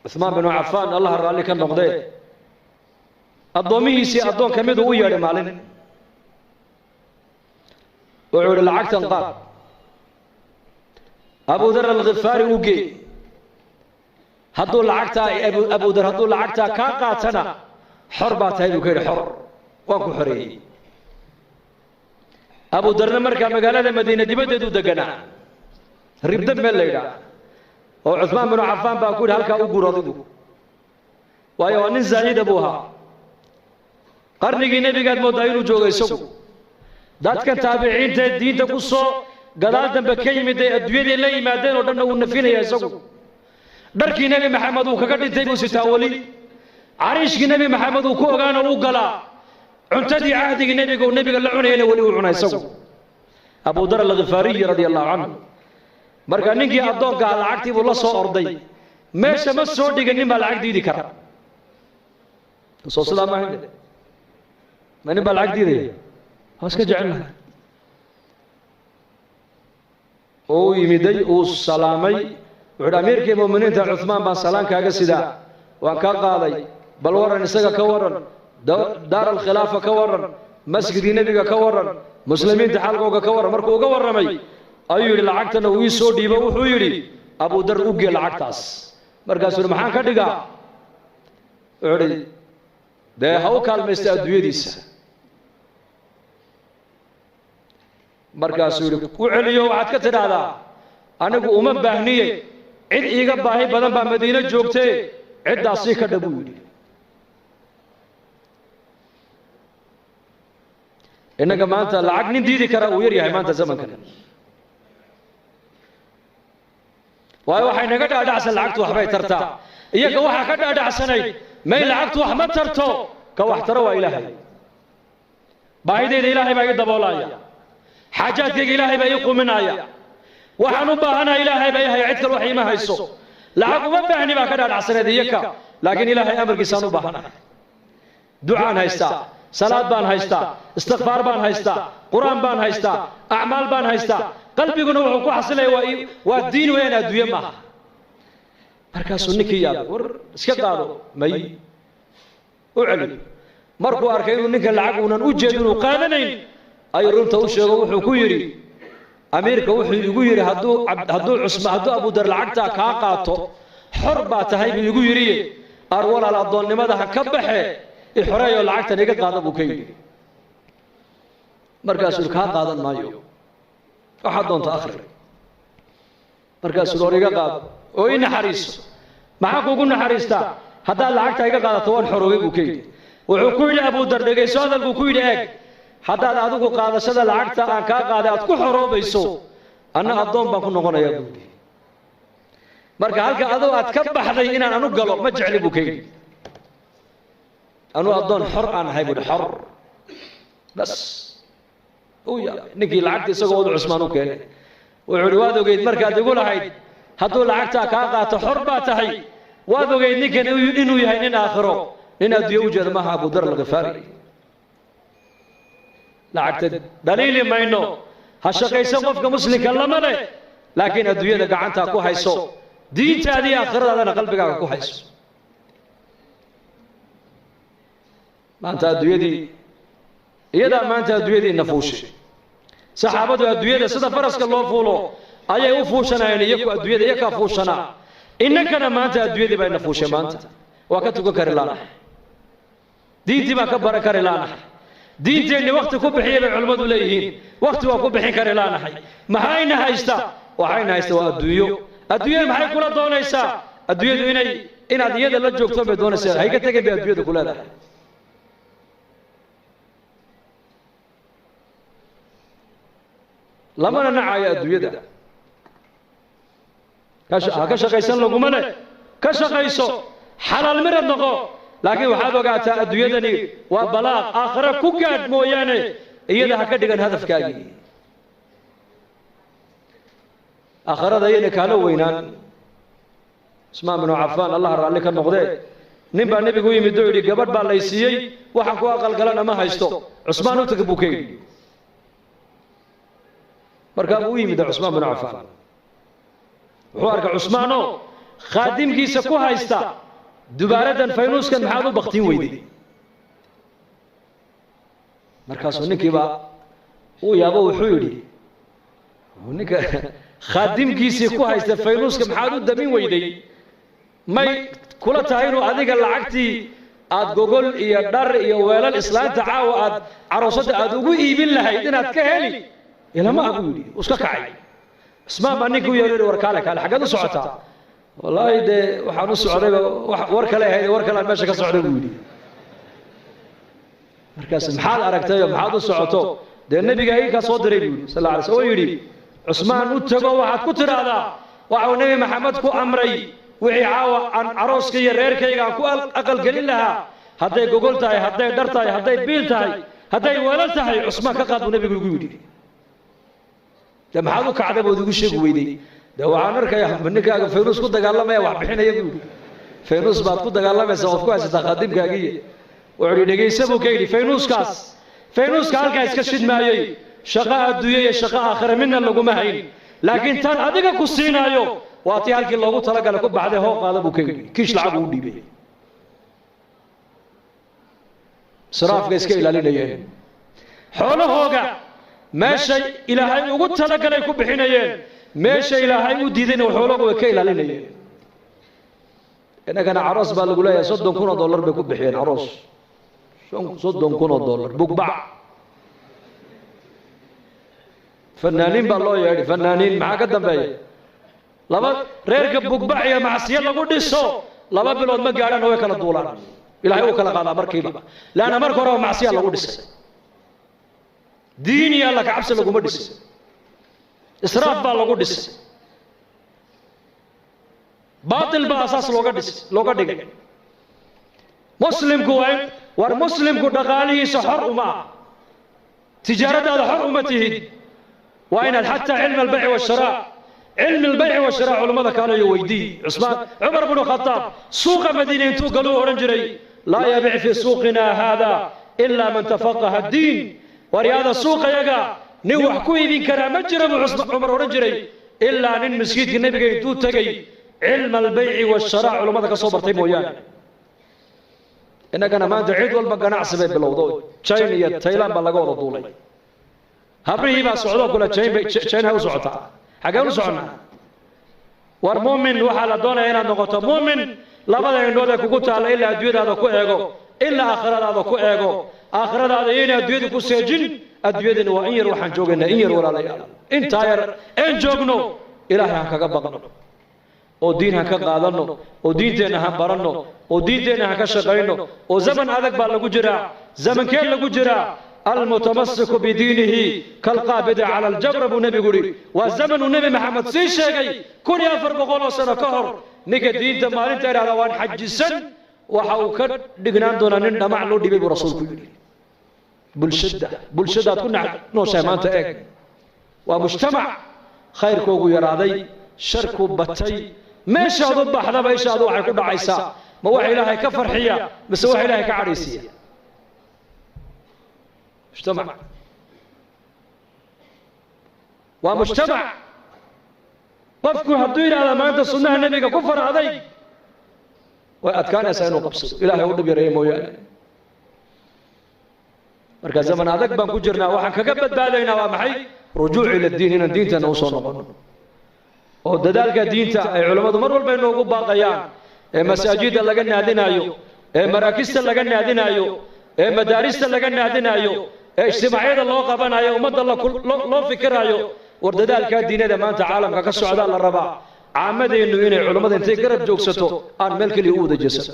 Cuhmaan binu Cafaan, Allaha raalli ka noqdee, addoomihiisii addoon ka miduu u yeedhay maalin. Wuxuu yidhi: "Lacagtan qaad, Abudar Alkhifaari u gee. Hadduu lacagtaa, Abudar hadduu lacagtaa kaa qaatana, xor baa tahay," buu ka yidhi. "Xor waan ku xoreeyey." Abudarna markaa magaalada Madiine dibaddeedu deganaa, Ribda meel la yidhaah, oo Cuhmaan binu Cafaan baa ku yidhi: "Halkaa u guur adigu," waayo waa nin zaahida buu ahaa. Qarnigii nebigaad mooddaa inuu joogo isagu. Dadkan taabiciintae diinta ku soo gadaal dambe ka yimid ay adduunyadii la yimaadeen oo dhanna wuu nafinaya isagu. Dharkii Nebi Maxamed uu kaga dhintay buu sitaa weli, cariishkii Nebi Maxamed uu ku ogaana uu galaa, cuntadii cahdigii nebiga uu nebiga la cunayana weli uu cuna isagu, Abudar Alkhifaariyi radia Allahu canhu. Marka ninkii addoonka ah lacagtii buu la soo orday, meesha ma soo dhigin. Nin baa lacag diidi kara? Soo sidaa maaha? Ma nin baa lacag diidaya? Waa iska jecelnahay. Oo u yimiday, uu salaamay, wuxu uhi: "Amiirkii mu'miniinta Cuhmaan baan salaan kaaga sidaa." "Waan kaa qaaday. Bal waran isaga, ka waran daar alkhilaafa, ka waran masjidkii nebiga, ka waran muslimiinta xaalkooga, ka warran." Markuu uga warramay ayuu yidhi: "Lacagtana uu ii soo dhiibo." Wuxuu yidhi: "Abudar u gee lacagtaas." Markaasuu yidhi: "Maxaan ka dhigaa?" Wuxuu idhi: "Dee ha u kaalmaysta adduunyadiisa." Markaasuu yidhi: "U celiyo, waxaad ka tidhaahdaa anigu uma baahniye, cid iiga baahi badan baa Madiino joogtee, ciddaasii ka dha," buu yidhi. Innaga maanta lacag nin diidi karaa uu yar yahay maanta zamankan, waayo waxay naga dhaadhacsan lacagtu waxbay tartaa. Iyaga waxaa ka dhaadhacsanayd may lacagtu wax ma tarto, ka wax taro waa Ilaahay. Baahidayda Ilaahay baa ii daboolaya, xaajaadkayga Ilaahay baa ii quminaya, waxaan u baahanaha Ilaahay baa ii haya, cid kale wax iima hayso, lacag uma baahni baa ka dhaadhacsaneed iyaka. Laakiin Ilaahay amarkiisaan u baahanahay, ducaan haystaa, salaad baan haystaa, istikfaar baan haystaa, Qur-aan baan haystaa, acmaal baan haystaa, qalbiguna wuxuu ku xasilaya waa diin weeyaan, adduunye maaha. Markaasuu ninkii yaabay: "War iska qaado." "May, u celi." Markuu arkay inuu ninka lacag uunan u jeedin uu qaadanayn, ayuu runta u sheego. Wuxuu ku yidhi: "Amiirka wuxuu igu yidhi hadduu Cusma, hadduu Abudar lacagtaa kaa qaato, xor baa tahay buu igu yidhi. Ar walaal, addoonnimada ha ka baxe, ixoreeyo lacagtan iga qaada," buu ka yidhi. Markaasuu: "Kaa qaadan maayo, waxaad doonta akhri." Markaasuu: "Or iga qaado oo ii naxariiso." "Maxaa kuugu naxariistaa? Haddaad lacagta iga qaadato waan xoroobay," buu ka yidhi. Wuxuu ku yidhi Abudar, dhegayso hadalkuu ku yidhi, eeg: "Haddaad adigu qaadashada lacagta aan kaa qaaday aad ku xoroobayso, anna addoon baan ku noqonayaa," buu yidhi. "Marka halka adoo aad ka baxday inaan anu galo ma jecli," buu ka yidhi. "Anuu addoon xor aan ahay," buu yidhi, "xor bas." Uu yaabay ninkii. Lacagta isagoo wadu Cusmaan u keenay, wuxuu yidhi: "Waad ogeyd markaad igu lahayd hadduu lacagtaa kaa qaato xor baa tahay. Waad ogeyd ninkan inuu yahay nin aakhiro, nin adduunye u jeeda maaha." Abudar Alkhifaari. Lacagta dhaliili mayno, ha shaqaysan qofka muslimka lama leh, laakiin adduunyada gacantaa ku hayso, diintaadii aakhiradaadana qalbigaaga ku hayso. Maanta adduunyadii iyadaa, maanta adduunyadiina fuushay. Saxaabadu adduunyada sida faraska loo fuulo ayay u fuushanayeen iyaku, adduunyada iyakaa fuushanaa. Innakana maanta adduunyadii baa ina fuushay. Maanta waa ka tukan kari laanahay, diintii baan ka baran kari laanahay. Diinteenni wakti ku bixiyay bay culimmadu leeyihiin, wakti waa ku bixin kari laanahay. Maxayna haysta? Waxayna haysta waa adduunyo. Adduunyada maxay kula doonaysaa? Adduunyadu inay inaad iyada la joogto bay doonaysaa. Hayga tegin bay adduunyada ku leedahay. Lamana nacayo adduunyada, ha ka shaqaysan laguma leh, ka shaqayso, xalaal mirad noqo, laakiin waxaad ogaataa adduunyadani waa balaaq. Aakhare ku gaadh mooyaane, iyada ha ka dhigan hadafkaagii. Aakhirada iyana kaala weynaan. Cusmaan binu Cafaan, Allah raalli ka noqdee, nin baa nebigu u yimid oo yidhi: "Gabadh baa lay siiyey, waxaan ku aqalgalana ma haysto, Cusmaan u taga," buu ka yidhi. Markaa buu u yimid Cusmaan binu Cafaan, wuxuu arkay Cusmaanoo Khaadimkiisa ku haysta dubaaradan faynuuskan maxaad u baktiin weyday? Markaasuu ninkiiba uu yaabo, wuxuu yidhi ninka khaadimkiisii ku haysta faynuuska maxaad u damin weyday? May kula tahay inuu adiga lacagtii aad gogol iyo dhar iyo weelal islaanta caawa aad caroosadda aad ugu iibin lahayd inaad ka heli ilama ah buu yidhi. Uu iska kacay. Cusmaan baa ninkii u yeedhay, war kaale, kaale, xaggeed u socotaa? Wallaahi dee waxaan u socdayba war kale ahayd, war kale aan meesha ka socday buu yidhi. Markaas maxaad aragtay oo maxaad u socoto? Dee nebiga ii kaa soo diray buu yidhi sal alla alay slam oo yidhi Cusmaan u tago, waxaad ku tidhaahdaa waxau Nebi Maxamed ku amray wixii caawa aan carooska iyo reerkayga aan ku aqalgelin lahaa, hadday gogol tahay, hadday dhar tahay, hadday biil tahay, hadday weelal tahay, Cusmaan ka qaad buu nebigu igu yidhi. Dee maxaad u kacday bood igu sheegi weyday? Dee waxaan arkayaa ninkaaga faynuus ku dagaalamaya wax bixinaya buu yidhi. Faynuus baad ku dagaalamaysaa ood ku haysataa khaadimkaagiiyo. Wuxuu yidhi dhegaysa buu ka yidhi, faynuuskaas, faynuuska halkaa iska shidmaayey shaqo adduunye iyo shaqo aakhira midna laguma hayn, laakiin tan adiga ku siinaayo waa tii halkii loogu talagalay ku baxday, hoo qaada buu ka yidhi. Kiish lacag uu dhiibay. Israafka iska ilaalinayeen, xoolahooga meeshay Ilaahay ugu talagalay ku bixinayeen, meesha Ilaahay u diidayna xoolahooga way ka ilaalinayeen. Innagana caroos baa lagu leeyahay $30,000 bay ku bixiyeen caroos, $30,000, bugbac, fanaaniin baa loo yeedhay, fanaaniin. Maxaa ka dambeeya? Laba reerka bugbac iyo macsiyo lagu dhiso 2 bilood ma gaadhaan, way kala duulaan, Ilahay uu kala qaadaa markiiba, leanna marka horeba macsiya lagu dhisay, diin iyo alla kacabsi laguma dhisay, israaf baa lagu dhisay, baatil baa asaas looga dhisay, looga dhigay. Muslimku waa in war muslimku dhaqaalihiisa xor uma ah, tijaaradaada xor uma tihid, waa inaad xataa cilmi albayci washiraa, cilmi albayci washiraa culummada kaalayo weydii. Cusmaan, Cumar bnu Khataab suuqa Madiine intuu galuu odhan jiray laa yabic fii suuqina haada ilaa man tafaqaha addiin. Waryaada suuqayaga nin wax ku iibin karaa ma jira buu Cumar odhan jiray ilaa nin masjidka nebiga intuu tegey cilma albayci washiraa culummada ka soo bartay mooyaane. Innagana maanta cid walba ganacsi bay bilowdo, China iyo Tailand baa laga wada duulay, habrihii baa socdoo kule China u socotaa. Xaggeen u soconnaa? War muumin waxaa la doonaya inaad noqoto muumin labada indhood ee kugu taalla ilaa adduunyadaada ku eego, ilaa aakhiradaada ku eego, aakhiradaada iyayna adduunyadu ku seejin. Adduunyadina waa in yar, waxaan joogaynaa in yar walaalayaal, intaa yar een joogno Ilaahay ha kaga baqno oo diin ha ka qaadanno oo diinteenna ha baranno oo diinteenna ha ka shaqayno. Oo zaman adag baa lagu jiraa. Zamankee lagu jiraa? Almutamasiku bidiinihi kalqaabidi cala aljabra buu nebigu yidhi. Waa zaman uu Nebi Maxamed sii sheegay 1400 oo sano ka hor. Ninka diinta maalinta idhahda waan xajisan waxa uu ka dhignaan doonaa nin dhamac loo dhibay buu rasuulku yidhi. Bulshada, bulshadaad ku nooshahay maanta eeg, waa mujtamac khayrkoogu yaraaday, sharku batay. Meeshaad u baxdaba ishaadu waxay ku dhacaysaa ma wax Ilaahay ka farxiya mise wax Ilaahay ka cadhaysiiya? Mujtamac waa mujtamac qofku hadduu yidhahda maanta sunnaha nebiga ku far adayg way adkaanaysaa inuu qabsado, Ilaahay u dhib yareeya mooyaane. Marka zaman adag baan ku jirnaa, waxaan kaga badbaadaynaa waa maxay? Rujuuc ila diin, inaan diintana usoo noqono oo dadaalka diinta ay culammadu mar walba inoogu baaqayaan, ee masaajidda laga naadinaayo, ee maraakista laga naadinaayo, ee madaarista laga naadinaayo, ee ijtimaacyada loo qabanayo, ummadda loo fikiraayo. War dadaalkaa diinada maanta caalamka ka socdaa la rabaa caamadeennu inay culammada intay garab joogsato aan meel keliya u wada jeesato.